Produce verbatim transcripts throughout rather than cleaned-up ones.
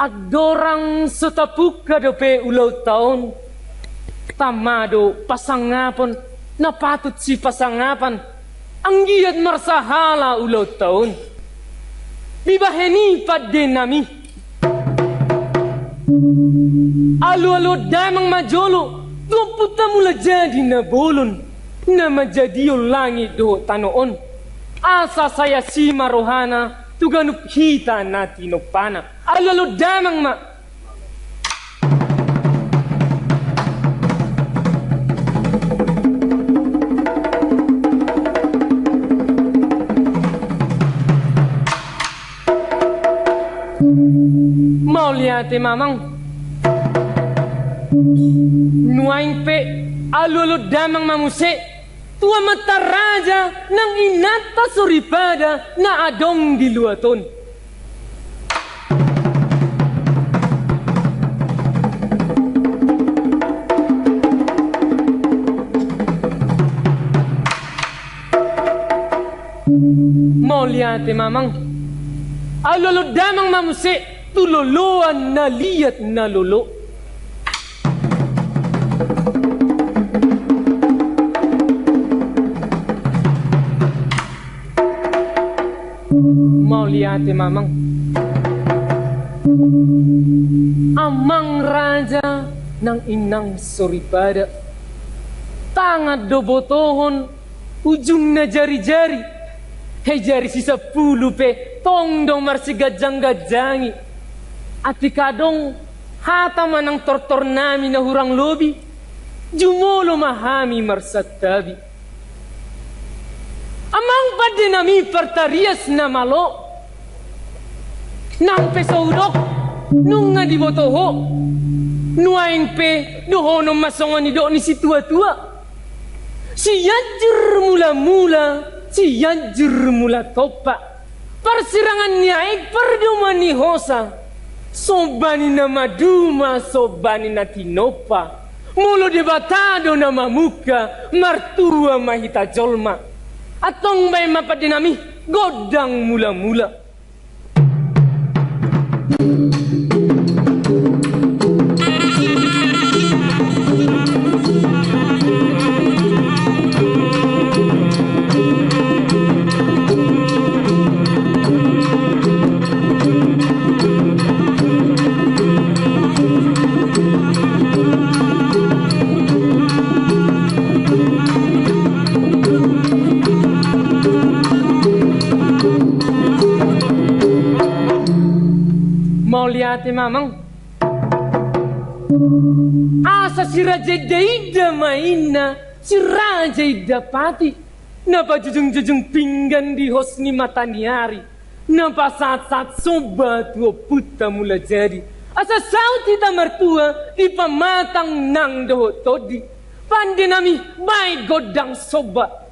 Andorang so tapungka dope ulaonta on, tama do pasangapon na patut sipasangapan, anggiat marsahala ulaonta on. Dibahen i pande nami, alualuhon damang ma jolo tu Ompunta Mulajadi Na Bolon, na manjadion langit dohot tano on, asa sai asi ma rohana tu ganup hita na tinompana. Alualuhon damang ma. Mauliate ma amang. Nuaeng pe alualuhon damang ma muse tu amanta raja nang inanta soripada na adong di luat on. Mauliate ma amang. Alualuhon damang ma muse tu loloan na liat na lolo. Mauliate ma amang. Amang raja nang inang soripada, tangan do botohon ujungna jarijari. He, jari sisampulu pe tong do marsiganjangganjangi. Atik adong hata manang tortor nami na hurang lobi, jumolo ma hami marsantabi. Amang pande nami partarias na malo, nang pe so hudok nunga diboto ho, nuaeng pe dohonon ma songon nidok ni situatua. Sianjur mulamula, Sianjur mula tompa. Parsirangan ni aek, pardomuan ni hosa. Somba ni na maduma, somba ni na tinompa. Molo Debata do na mamungka, martua ma hita jolma. Antong baen ma pande nami gondang mulamula. Mauliate ma amang. Asa si Raja Indainda ma inna si Raja Indapati, na pajujungjujung pinggan di hos ni mataniari, na pasahatsahat somba tu Ompunta Mulajadi. Asa saut hita martua di pamatang nang dohot tondi. Pande nami, baen gondang somba.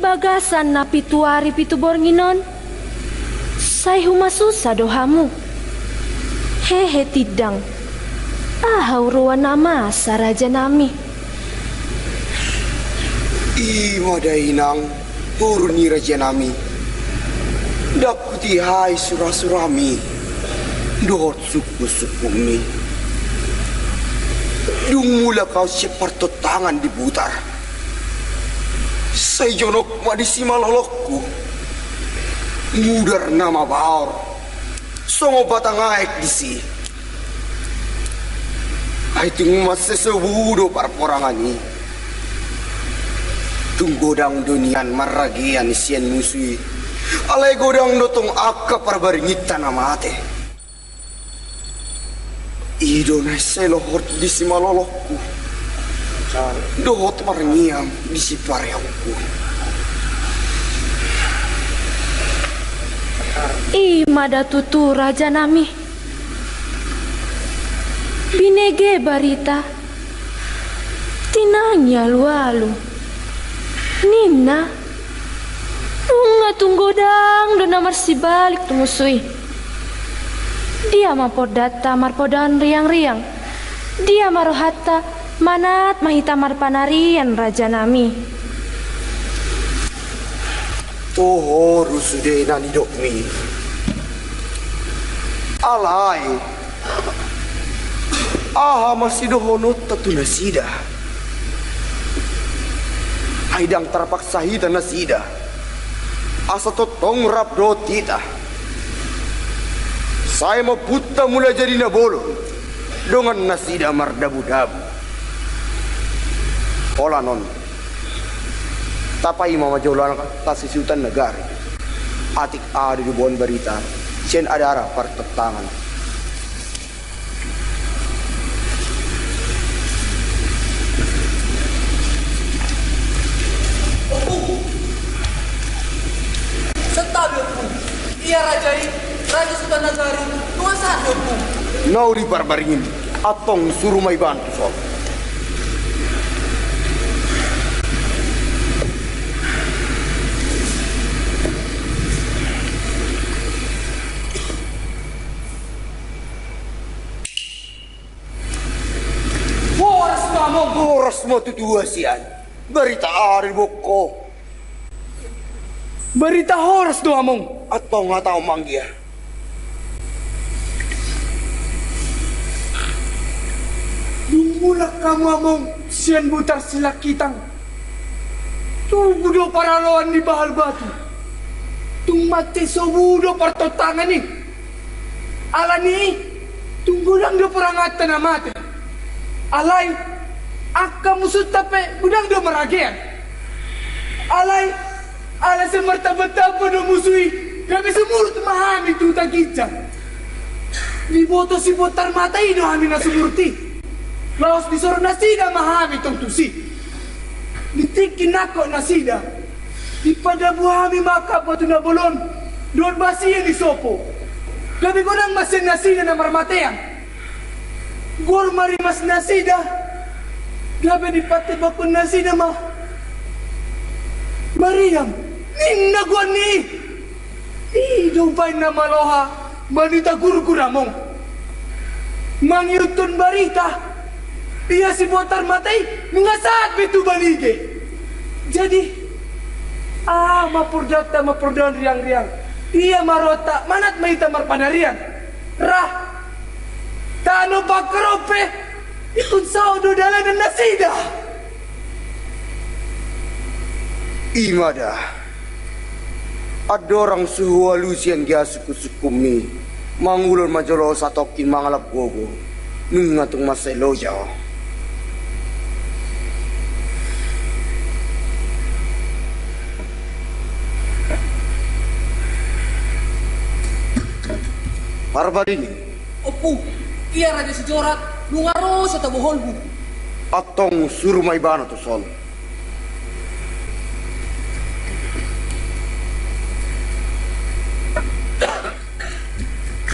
Bagasan na pitu ari pitu borngin on, sai humasusa do hamu. Hehe tindang, aha huroa na masa, rajanami? I ma da, inang, boru ni rajanami. Ndang hutihai surasurami dohot sungkunsungkunmi. Dung mulak ahu sian partontangan di Butar, sai jonok ma disi malolongku. Mudar nama baor songon batang aek disi. Ai tung mansai sobu do parporangan i. Tung godang do nian marragean sian musu i. Alai godang do tong angka parbaringinta na mate. I do na sai lohot disi malolongku dohot marngiang disi pareongku. I ma da tutu, rajanami. Binege barita, tinangi alualu, ninna. Nunga tung godang do na marsibalik tu musu i. Dia ma pondanta marpodaon riangriang? Dia ma rohanta manat ma hita marpanarian, rajanami? Toho do sude na nidokmi. Alai aha ma sidohononta tu nasida? Ai ndang tarpaksa hita nasida, asa tongtong rap dohot hita. Sai ma ompunta Mulajadi Nabolon dongan nasida mardabudabu. Holan on, tapaima ma jolo angka sisiutan nagari. Atik aha do diboan barita sian adara partontangan. Ompung! Santabi, Ompung! Ia raja i, raja siutan nagari, nunga sahat do, Ompung? Nauli parbaringin, antong suru ma ibana tu son. Horas ma, Among! Horas ma tutu, Hasian. Barita aha do diboan ho? Barita horas do, Among. Antong hatahon ma anggia. Dung mulak hamu, Among, sian Butar Silangkitang, tubu do paraloan ni Bahal Batu. Tung mansai sobu do partontangan i. Alani i, tung godang do poranganta na mate. Alai angka musunta pe godang do marragean. Alai ala sian martambatamba do musu i, gabe sumurut ma hami tu huta ginjang. Diboto si Botar Mata i do hami na sumurut i. Laos disoro nasida ma hami tong tusi. Di tingki nangkok nasida, dipadabu hami ma angka batu na bolon dohot basian ni sopo. Gabe godang ma sian nasida na marmatean. Gor marimas nasida, gabe dipatebakhon nasida ma Mariam, ninna goarni. I do umbahen na maloha manita gurgur, Among, mangihuthon barita ia si Botar Mata i nunga sahat be tu Balige. Jadi aha ma pondanta marpordaon riangriang? Ia ma rohanta manat ma hita marpanarian. Ra, tano pangkarope, ingkon saut do dalanan nasida. I ma da. Andorang so hualusi anggia sungkunsungkunmi mangulon ma jolo satongkin mangalap gogo. Nunga tung mansai loja ho. Parbaringin. Ompung, ia Raja Sijorat nunga ro so taboholmu. Antong suru ma ibana tu son.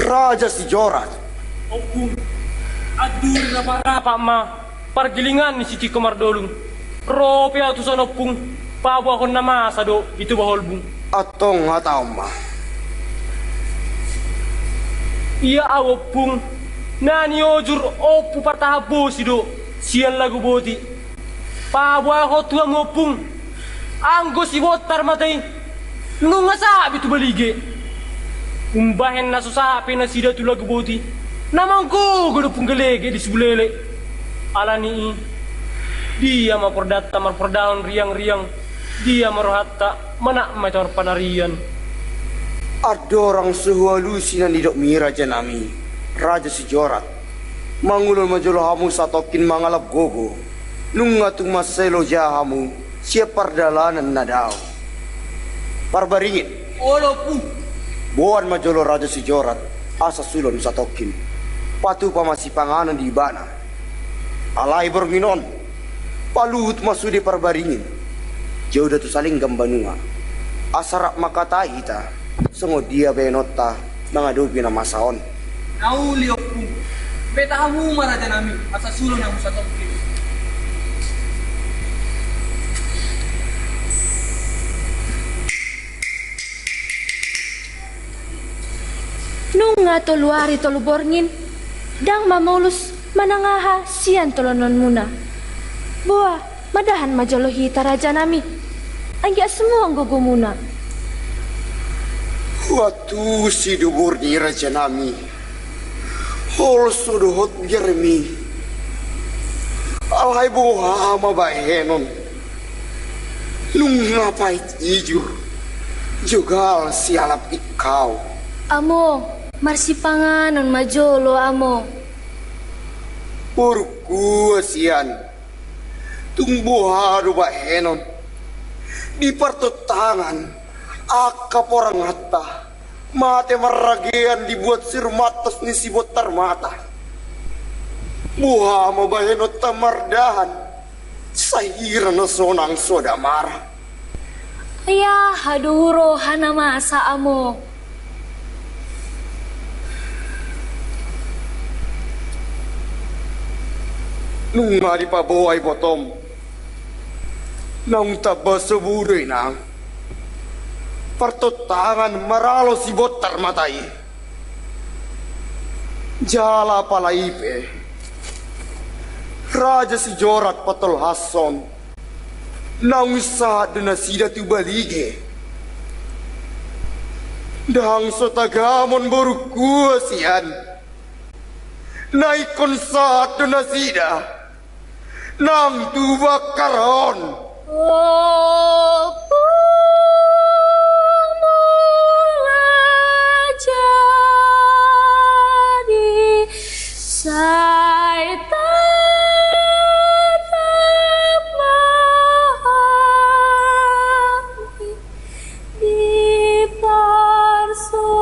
Raja Sijorat. Ompung, anduri na parapak ma pargilingan ni si Ciko Mardolung. Ro pe ahu tu son, Ompung. Paboahon na masa do i Toba Holbung. Antong hatahon ma. Ia au ompung, na niojur Ompu Partahan Bosi do sian Laguboti. Paboahon tu hamu ompung, anggo si Bontar Mata i nunga sahat be tu Balige. Umbahen na so sahat pe nasida tu Laguboti, na manggogo do punggelege di Sibulele. Alani i, dia ma pordanta marpordahon riang-riang, dia ma rohanta manat mator panarian. Andorang so hualusi na nidokmi rajanami, Raja Sijorat, mangulon ma jolo hamu satongkin mangalap gogo, nunga tung mansai loja hamu sian pardalanan na dao. Parbaringin. Olo, Ompu. Boan ma jolo Raja Sijorat, asa sulon satongkin. Patupa ma sipanganon di ibana. Alai borngin on, paluhut ma sude Parbaringin. Jolo tu salinggan banua. Asa rap mangkatai hita songon dia baenonta mangadopi na masa on. Na uli, Ompu. Beta hamu ma rajanami, asa sulon hamu satongkin. Nunga tolu ari tolu borngin, ndang mamolus manang aha sian toloanonmuna. Boa, madahan ma jolo hita rajanami, anggiat sumuang gogomuna. Huantusi do borngin rajanami, holso dohot biarmi. Alai boha ma bahenon, nunga pait ijur, jogal sialap ingkau. Amo, marsipanganon ma jolo, Amo. Borungku Asian, tung boha do bahenon? Di partontangan angka poranganta mate marragean dibuat sirumatos ni si Bontar Mata. Boha ma bahenonta mardahan, sai hira na sonang so damara. Ai aha do huroha na masa, Amo? Nunga dipaboa ibotom, naung tamba sobu do inang. Partontangan maralo si Bontar Mata i. Jala pala i pe, Raja Sijorat patolhashon, naung sahat do nasida tu Balige. Ndang so tagamon borungku Asian, na ingkon sahat do nasida nang tu bangkar on. Ompung mula jadi, sai tatap ma hami di parsorion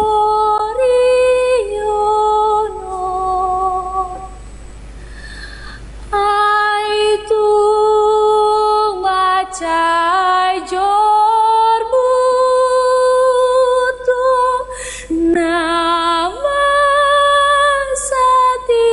on. Ai tung mansai jor butung na masa ti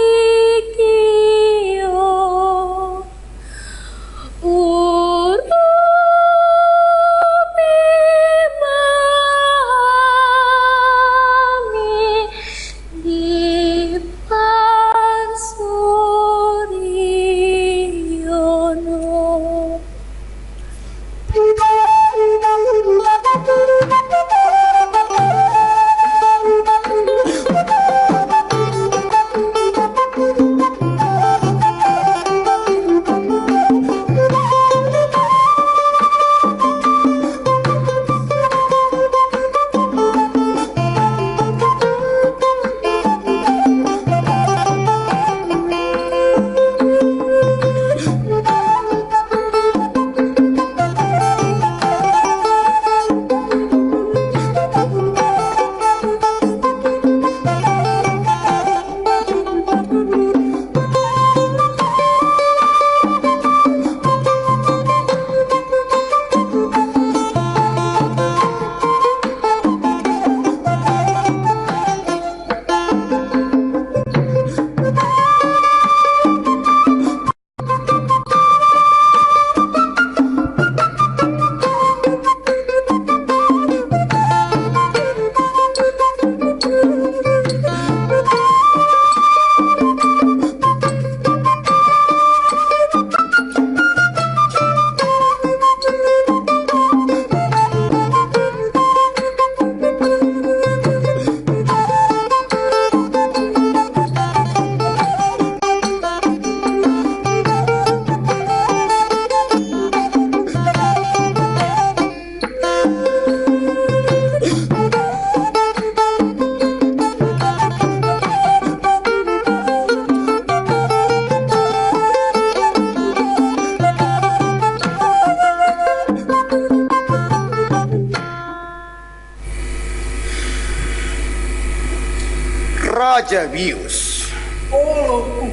Raja Bius. Olo.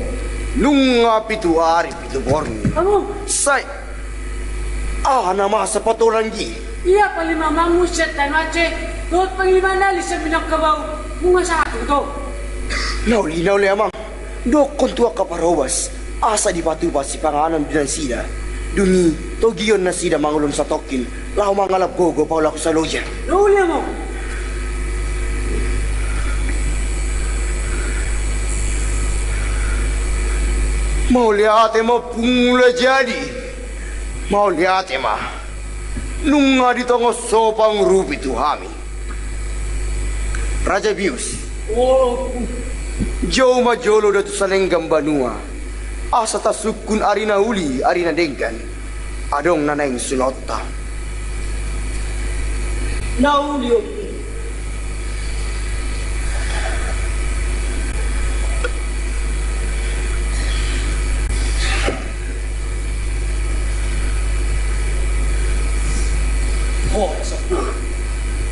Nunga pitu ari pitu borngin. Amang. Sai. Aha na masa patolan i? Ia pangimamanmu sian tano Aceh, dohot pangimaman na sian Minangkabau, nunga sahat do. Na uli, na uli amang. Dokkon tu angka parhobas, asa dipatupa sipanganon di nasida. Dung i, togion nasida mangulon satongkin, laho mangalap gogo paulak saloja. Uli amang. Mauliate ma Ompung Mulajadi. Mauliate ma. Nunga ditongos ho pangurupi tu hami. Raja Bius. O. Jou ma jolo da tu salenggan banua. Asa tasungkun ari na uli, ari na denggan. Adong na naeng sulaonta. Na uli, Ompung.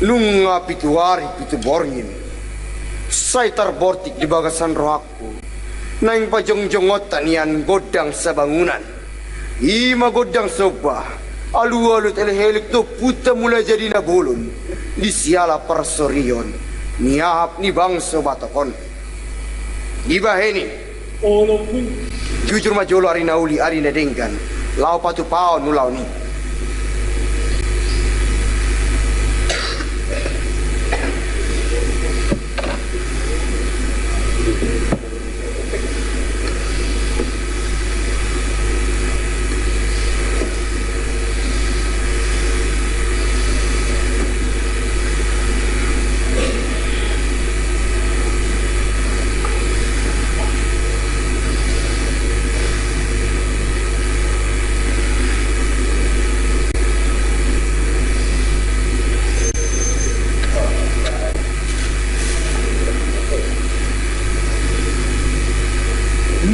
Nunga pitu ari pitu borngin, sai tarbortik di bagasan rohangku naeng pajongjongonta nian gondang sabangunan. I ma gondang somba, alualu, telehelek tu Ompunta Mulajadi Nabolon, di siala parsorion ni ahap ni bangso Batak on. Dibahen i. Olo, Ompung. Jujur ma jolo ari na uli, ari na denggan, laho patupaon ulaon i.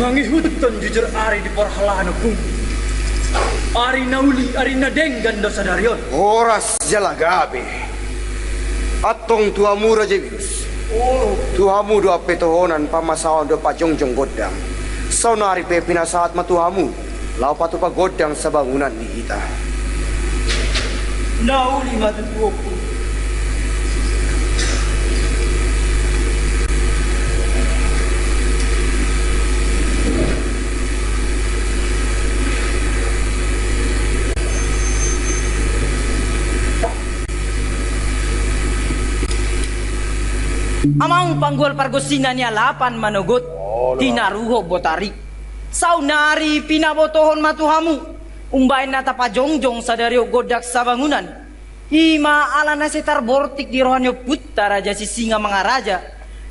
Mangihuthon jujur ari di parhalado, Ompung. Ari na uli, ari na denggan do sadari on. Horas jala gabe. Antong tu hamu, Raja Bius. O. Tu hamu do ampetohonan, pamasaon dohot pajongjong gondang. Saonari pe pinasahat ma tu hamu laho patupa gondang sabangunan di hita. Na uli ma tutu, Ompung. Amang panggual pargonsi na nialapan manogot, tinaruhon botari. Saonari pinabotohon ma tu hamu, umbahen na tapajongjong sadari on gondang sabangunan. I ma ala na sai tarbortik di roha ni ompunta Raja Sisingamangaraja,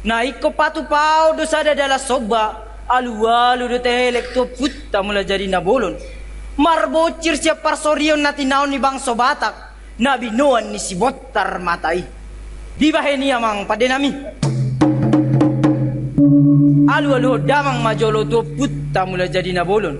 na ingkon patupaon do sada dalan somba, alualu dohot telehelek tu Ompunta Mulajadi Nabolon. Marbonsir sian parsorion na tinaon ni bangso Batak, na binoan ni si Bontar Mata i. Dibahen i, amang pandenami. Alualuhon damang ma jolo tu Ompunta Mulajadi Nabolon.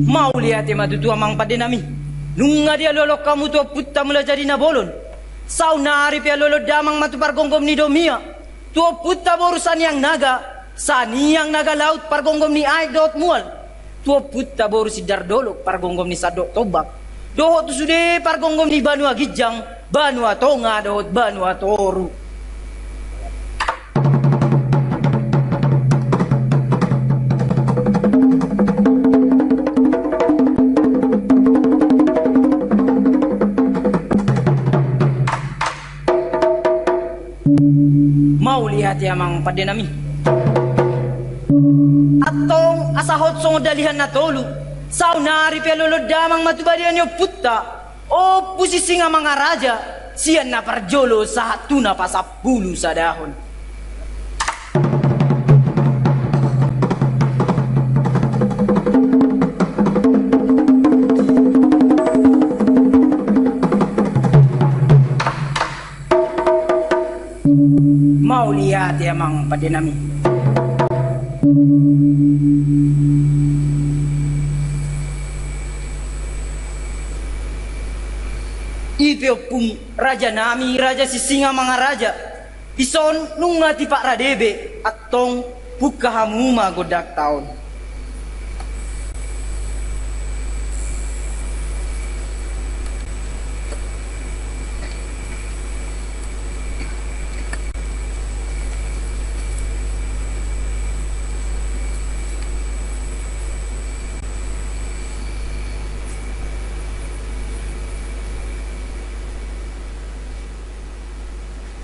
Mauliate ma tutu, amang pandenami. Nunga dialualuhon hamu tu Ompunta Mulajadi Nabolon. Saonari pe alualuhon damang ma tu pargomgom ni Domia, tu Ompunta boru Saniang Naga, Saniang Naga Laut pargomgom ni Aek dohot Mual, tu Ompunta boru Sindar Dolok pargomgom ni Sandok Tombak, dohot tu sude pargomgom ni Banua Ginjang, Banua Tonga dohot Banua Toru. Mauliate, amang pandenami. Antong asa hot songon dalihan na tolu, saonari pe alualuhon damang ma tu badia ni ompunta Ompu Sisingamangaraja, sian na parjolo sahat tu na pasampulu sadahon. Mauliate, amang pandenami. Ipe ompung raja nami, Raja Sisingamangaraja, dison nunga tipak rade be, antong pungka hamu ma gondang taon.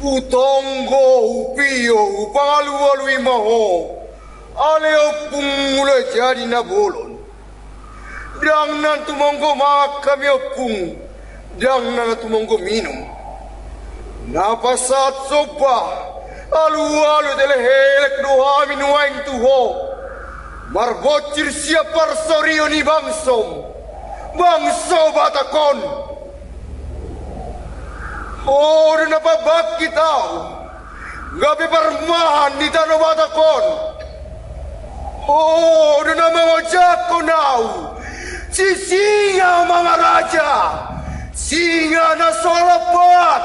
Hutonggo, hupio, hupangalualui ma ho, ale Ompung Mulajadi Nabolon. Ndang na tumonggo mangan hami ompung, ndang na tumonggo minum. Na pasahat somba, alualu telehelek do hami nuaeng tu ho, marbonsir sian parsorion ni bangsom, bangso Batak on. Ho do na pambangkit ahu, gabe parmahan ni tano Batak on. Ho do na mangojakhon ahu, Sisingamangaraja, singa na so lambat,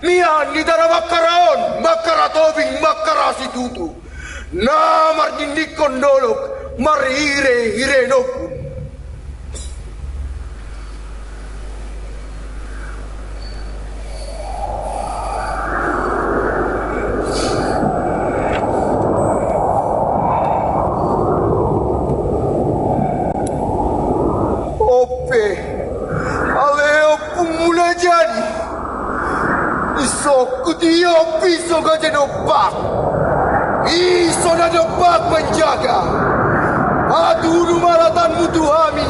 mian ni tano Bakkara on, Bakkara Tobing, Bakkara Situtu, na mardingdingkon dolok, marhirehire nombun. Onpe, ale Ompung Mulajadi, isongkut i on piso gaja dompak, piso na dompak manjaga. Patudu ma ratanmu tu hami,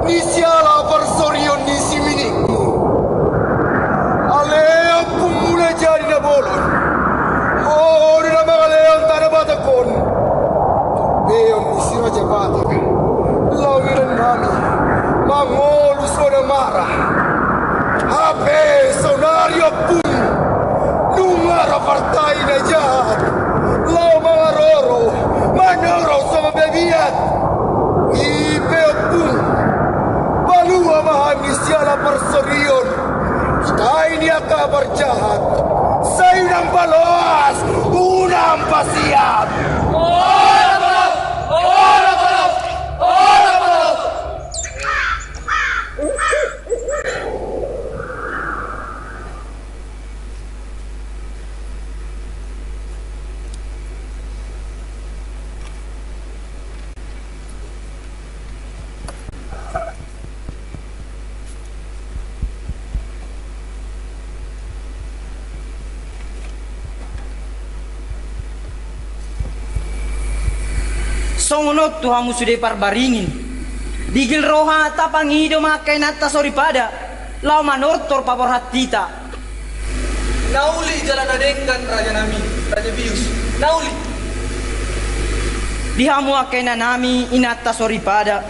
di siala parsorion ni siminingku. Ale Ompung Mulajadi Nabolon, ho do na mangalehon tano Batak on, beon ni si Raja Batak. Laho inon hami mangolu sonang mara. Hape saonari ompung, nunga ro partai na jahat laho mangaroro, manoro songon babiat. Ipe ompung, palua ma hami siala parsorion. Hita i ni angka parjahat, sai unang paloas, unang pasiat. Ora paloas! Ora paloas! Ora paloas! Songon on tu hamu sude parbaringin. Digil roha tapangido ma angka inanta soripada, laho manortor paborhat hita. Na uli jala na denggan raja nami, Raja Bius, na uli. Di hamu angka inanami, inanta soripada,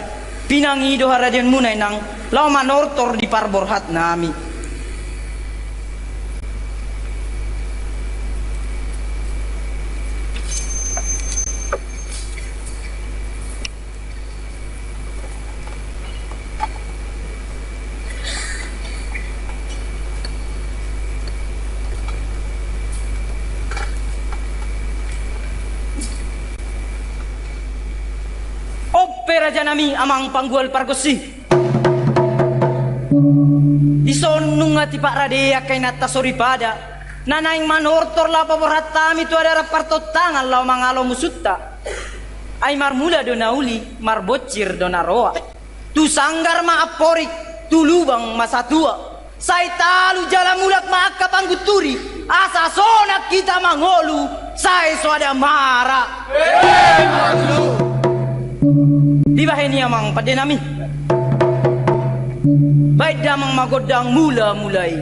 pinangido haradeonmuna inang, laho manortor di parborhat nami. Onpe raja nami amang panggual pargonsi. Dison nunga tipak rade angka inanta soripada, na naeng manortor laho paborhat hami tu adaran partontangan laho mangalo musunta. Ai marmula do na uli, marbonsir do na roa. Tu sanggar ma amporik, tu lubang ma satua. Sai talu jala mulak ma angka panggunturi, asa sonang hita mangolu, sai so ada mara. Dibahen i amang pande nami. Baen damang ma gondang mula-mula i.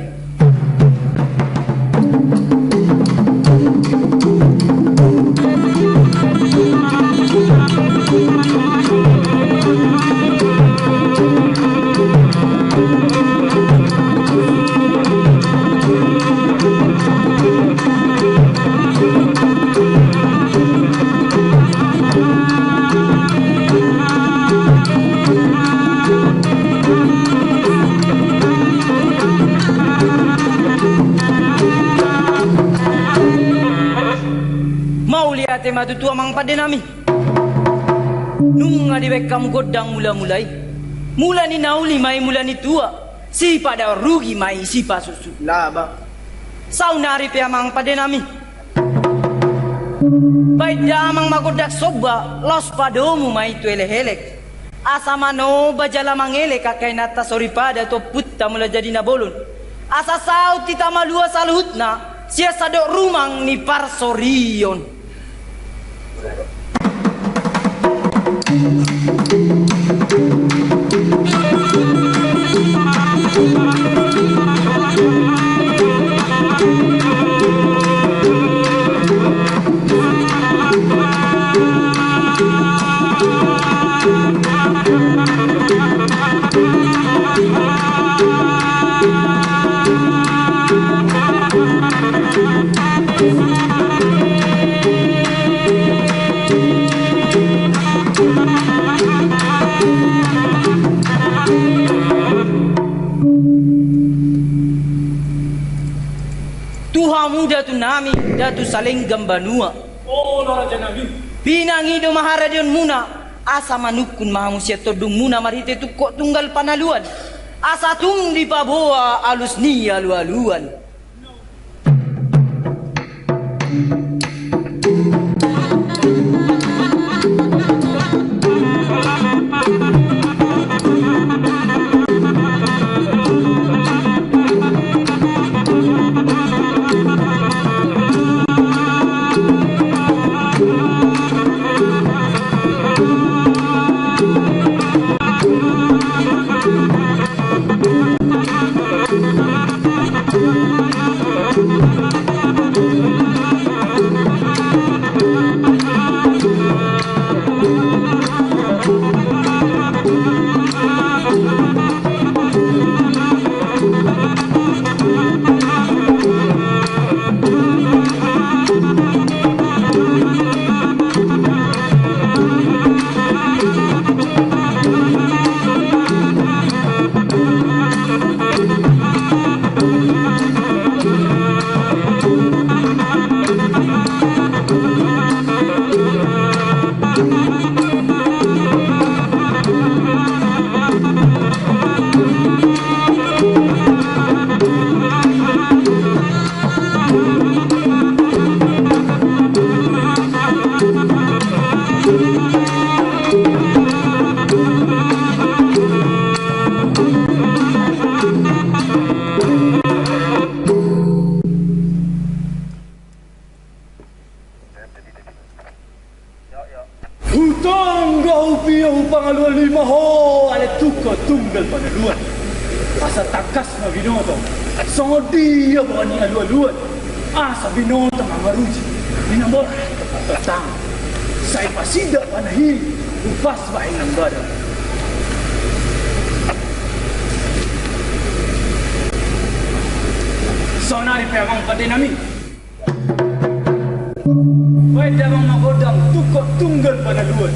ma tutu amang pande nami. Nunga dibaen hamu gondang mula-mula i. Mula ni na uli ma i mula ni tua. Sipadorugi ma i sipasuksuk laba. Saonari pe amang pande nami. Baen damang ma gondang somba, laos padomu ma i tu elek-elek. Asa manoba jala mangelek angka inanta soripada tu ompunta Mula Jadi Na Bolon. Asa saut hita malua saluhutna sian sadok rumang ni parsorion. Tu hamu datu nami, datu salenggan banua. Olo raja nami. Pinangido ma haradeonmuna, asa manungkun ma hamu sian tondungmuna marhite tungkot tunggal panaluan. Asa tung dipaboa alus ni alualuan. Hutonggo, hupio, hupangalualuo ma ho ale tungkot tunggal panaluan. Asa tangkas ma binoto songon dia boha ni alualuan. Asa binoto ma maruji di na mora tongtong. Sai pasindak panahili, upas bahen nang badan. Saonari pe amang pande nami. Baen damang ma gondang tungkot tunggal panaluan.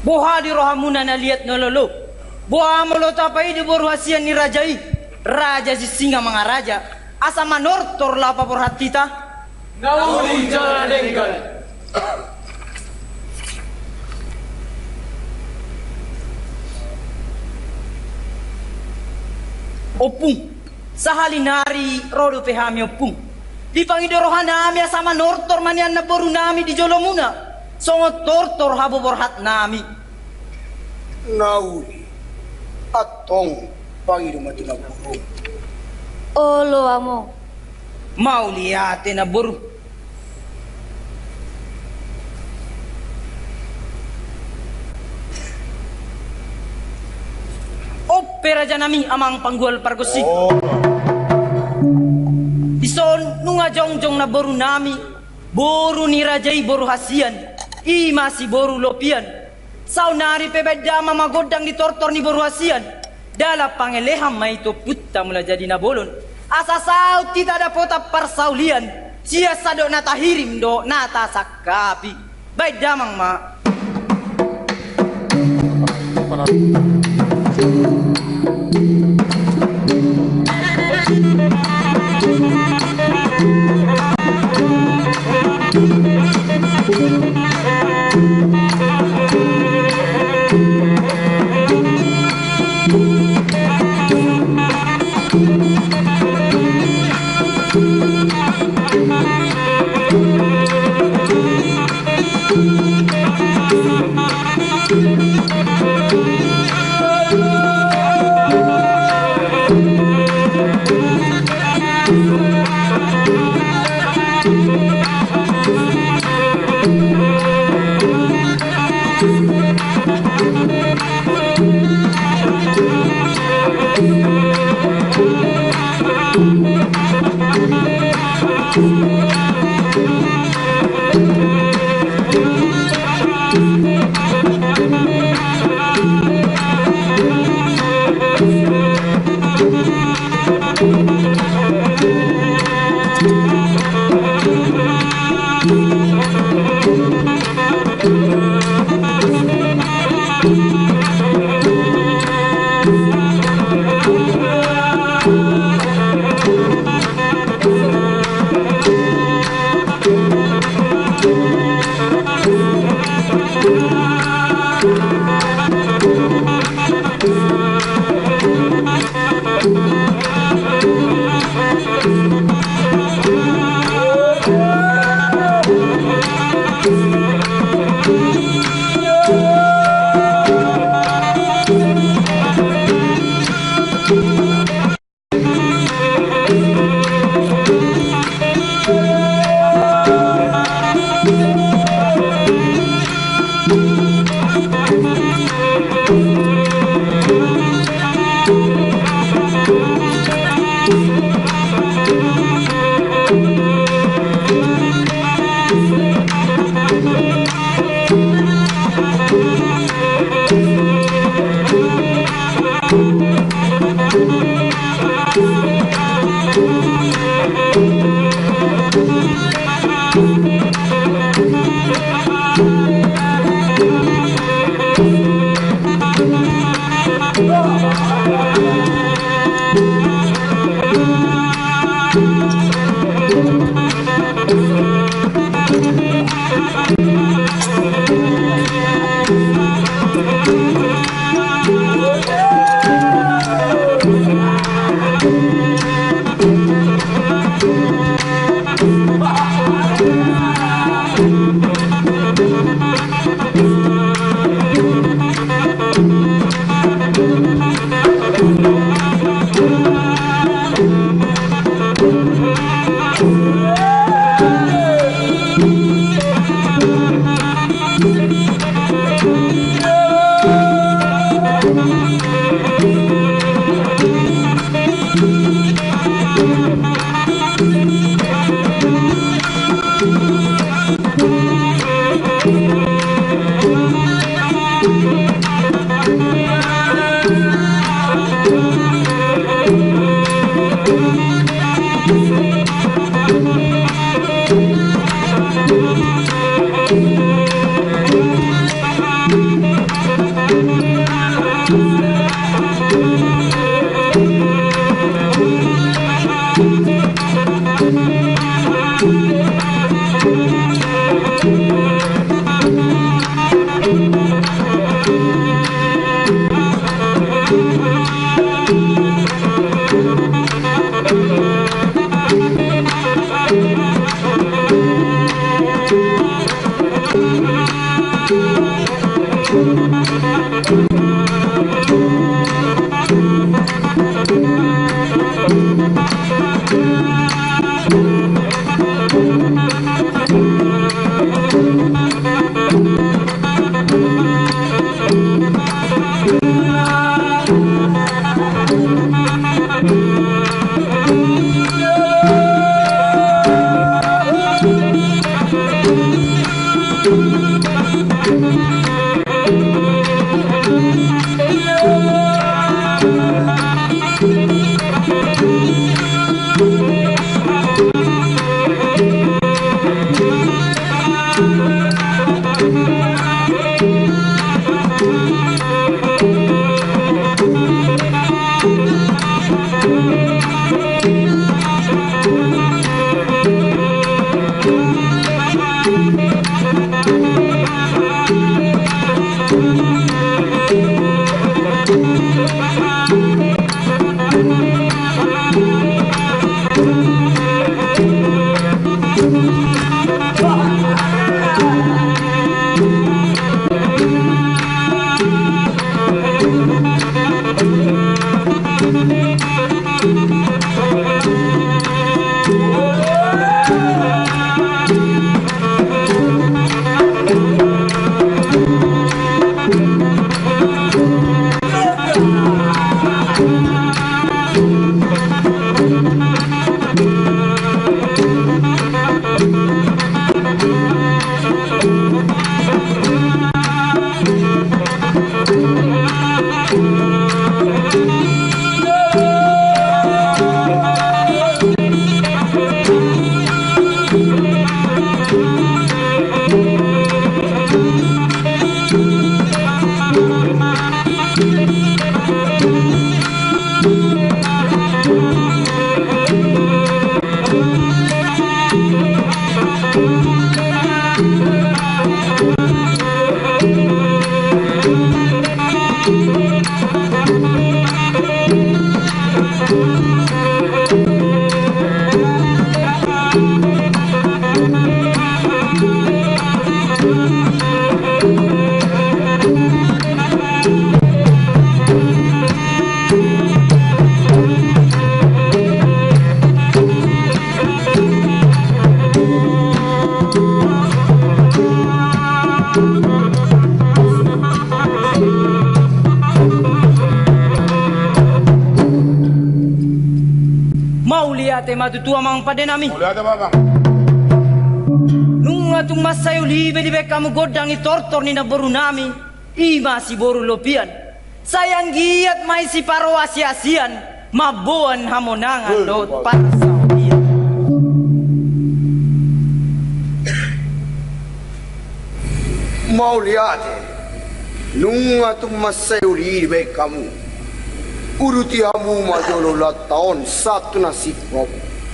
Boha di rohamuna na liat na lolo? Boha molo tapaidi boru hasian ni raja i, raja Sisingamangaraja, asa manortor laho paborhat hita? Na uli jala denggan. Ompung, sahali nari ro dope hami, Ompung. Dipangido rohanami asa manortor ma nian namborunami di jolomuna, songon tortor haboborhatnami. Na uli, antong pangido ma tu namborum. Olo, Among. Mauliate, namboru. On pe, rajanami, amang panggual pargonsi. Oh. Dison nunga jongjong namborunami, boru ni raja i boru hasian, i ma si boru lopian. Saonari pe baen damang ma gondang di tortor ni boru hasian. Dalan pangelehan ma i tu ompunta Mula Jadi Na Bolon, asa saut hita dapotan parsaulian, sian sandok na tahirim dohot na tasangkapi. Baen damang ma. Mauliate ma tutu amang pande nami. Mauliate ma amang. Nunga tung mansai ulibe dibaen hamu gondang ni tortor ni namboru nami, i ma siboru Lopian. Sai anggiat ma i siparoasiasian, mamboan hamonangan dohot parsaotian. Mauliate. Nunga tung mansai uli dibaen hamu. Uduti hamu ma jolo ulaonta on sahat tu na singkop,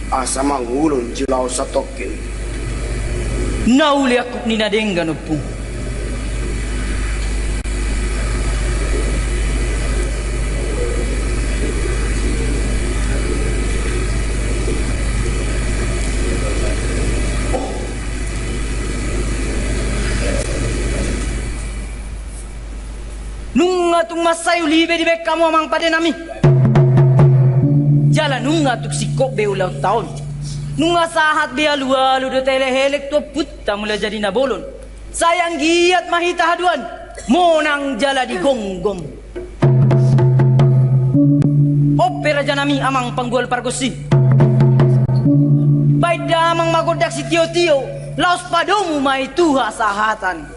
asa mangulon jolo au satongkin. Na uli angkup ni na denggan, Ompung. Nunga tung mansai ulibe dibaen hamu amang pande nami. Jala nunga tung singkop be ulaonta on. Nunga sahat be alualu dohot elekelek tu ompunta Mulajadi Nabolon. Sai anggiat ma hita haduan monang jala digomgom. On pe raja nami amang panggual pargonsi. Baen damang ma gondang sitiotio, laos padomu ma i tu hasahatan.